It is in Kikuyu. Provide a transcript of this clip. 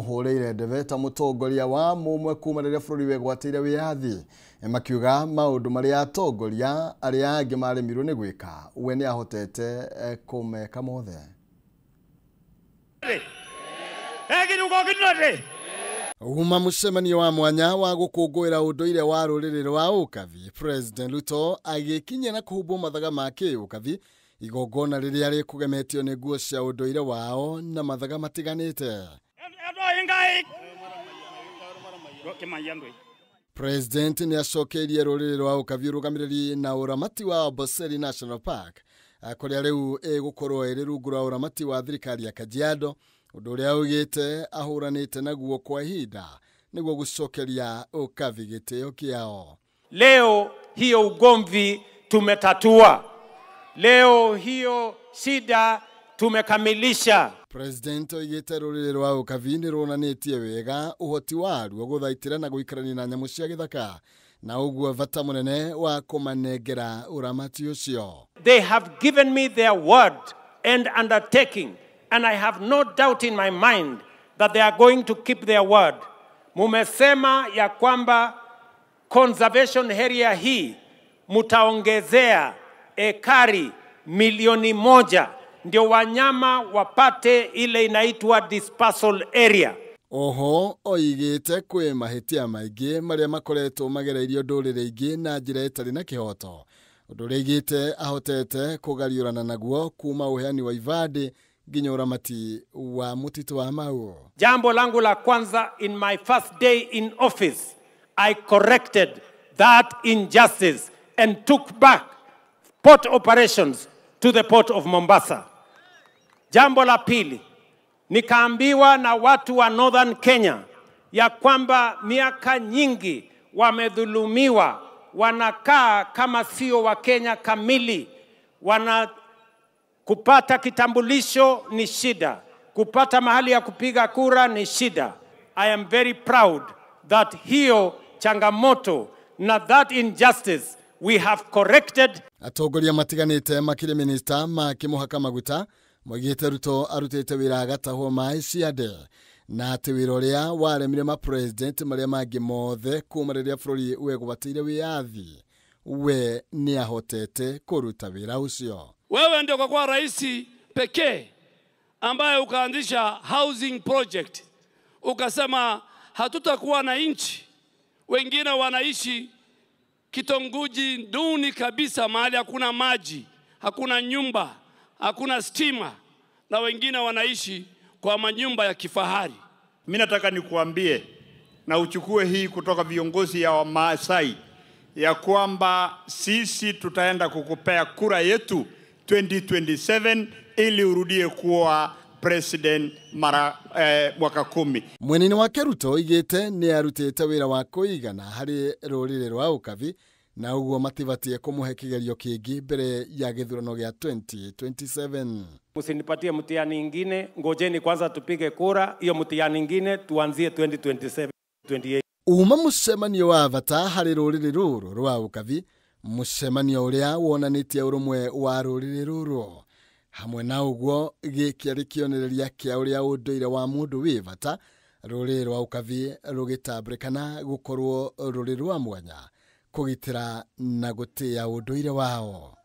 Mamũhũrĩire ndebe ta mũtongoria wa mũmwe kuma rĩrĩa bũrũri wegwatĩire wĩyathi, makiuga maũndũ marĩa atongoria arĩa angĩ maremirwo nĩ gwĩka we nĩ ahotete kũmeka mothe. Uma mũcemanio wa mwanya wa gũkũngũĩra ũndũire wa rũrĩrĩ rwa Ũkabi, President Ruto agĩkinyia na kũhumbwo mathaga ma kĩũkabi, igongona rĩrĩa rĩkũgemetio nĩ nguo cia ũndũire wao na mathaga matiganĩte. President nĩ acokeirie rũrĩrĩ rwa Ũkabi ũrũgamĩrĩri na ũramati wa Amboseli National Park, kũrĩa rĩu ĩgũkorwo ĩrĩ rungu rwa ũramati wa thirikari ya Kajiado, ũndũ ũrĩa augĩte ahũranĩte naguo kwa ihinda nĩguo gũcokeria Ũkabi gĩtĩo kĩao. Leo hiyo ugomvi tumetatua. Leo hiyo shida tumekamilisha. President oigĩte rũrĩrĩ rwa Ũkabi nĩ ruonanĩtie wega ũhoti waruo gũthaitĩra na gũikarania na nyamũ cia gĩthaka na ũguo bata mũnene wa kũmanengera ũramati ũcio. They have given me their word and undertaking, and I have no doubt in my mind that they are going to keep their word. Mumesema ya kwamba conservation area hii mutaongezea ekari 1,000,000 ndio wanyama wapate ile inaitwa dispersal area. Oho oigĩte kwĩ mahĩtia maingĩ marĩa makoretwo magereirio ndũrĩrĩ ingĩ na njĩra ĩtarĩ na kĩhoto, ũndũ ũrĩa aigĩte ahotete kũgariũrana naguo kuma ũheani wa ibandĩ nginya ũramati wa mũtitũ wa Mau. Jambo langu la kwanza, in my first day in office, I corrected that injustice and took back port operations to the port of Mombasa. Jambo la pili, nikaambiwa na watu wa Northern Kenya ya kwamba miaka nyingi wamedhulumiwa, wanakaa kama sio wa Kenya kamili, wana kupata kitambulisho ni shida, kupata mahali ya kupiga kura ni shida. I am very proud that hiyo changamoto na that injustice we have corrected. Atongoria matiganĩte makĩria minista makĩmũhaka maguta moigĩte Ruto arutĩte wĩra agatahwo maĩ ciande na atĩ wĩra ũrĩa waremire ma-president marĩa mangĩ mothe kuma rĩrĩa bũrũri wegwatĩire wĩyathi we nĩ ahotete kũruta wĩra ũcio. Wewe ndio kwa kuwa rais pekee ambaye ukaanzisha housing project, ukasema hatutakuwa na nchi, wengine wanaishi kitongoji duni kabisa, mahali hakuna maji, hakuna nyumba, hakuna stima, na wengine wanaishi kwa manyumba ya kifahari. Mimi nataka nikuambie na uchukue hii kutoka viongozi ya Wamaasai ya kwamba sisi tutaenda kukupea kura yetu 2027 ili urudie kuwa president mara mwaka 10. Mwenene wake Ruto oigĩte nĩ arutĩte wĩra wa kũigana harĩ rũrĩrĩ rwa Ũkabi na ũguo matibatie kũmũhe kĩgerio kĩngĩ mbere ya gĩthurano gĩa 2027. Msinipatie mtihani ingine, ngojeni kwanza tupige kura, hiyo mtihani ingine tuanzie 2027 28. Uma mũcemanio wa bata harĩ rũrĩrĩ rũrũ rwa Ũkabi, mũcemanio ũrĩa wonanĩtie ũrũmwe wa rũrĩrĩ rũrũ. Hamwe na ũguo gĩkĩarĩ kĩonereria kĩa ũrĩa ũndũire wa mũndũ wĩ bata rũrĩrĩ rwa Ũkabi rũgĩtambũrĩkana gũkorwo rũrĩ rwa mwanya kũgitĩra na gũtĩĩa ũndũire wao.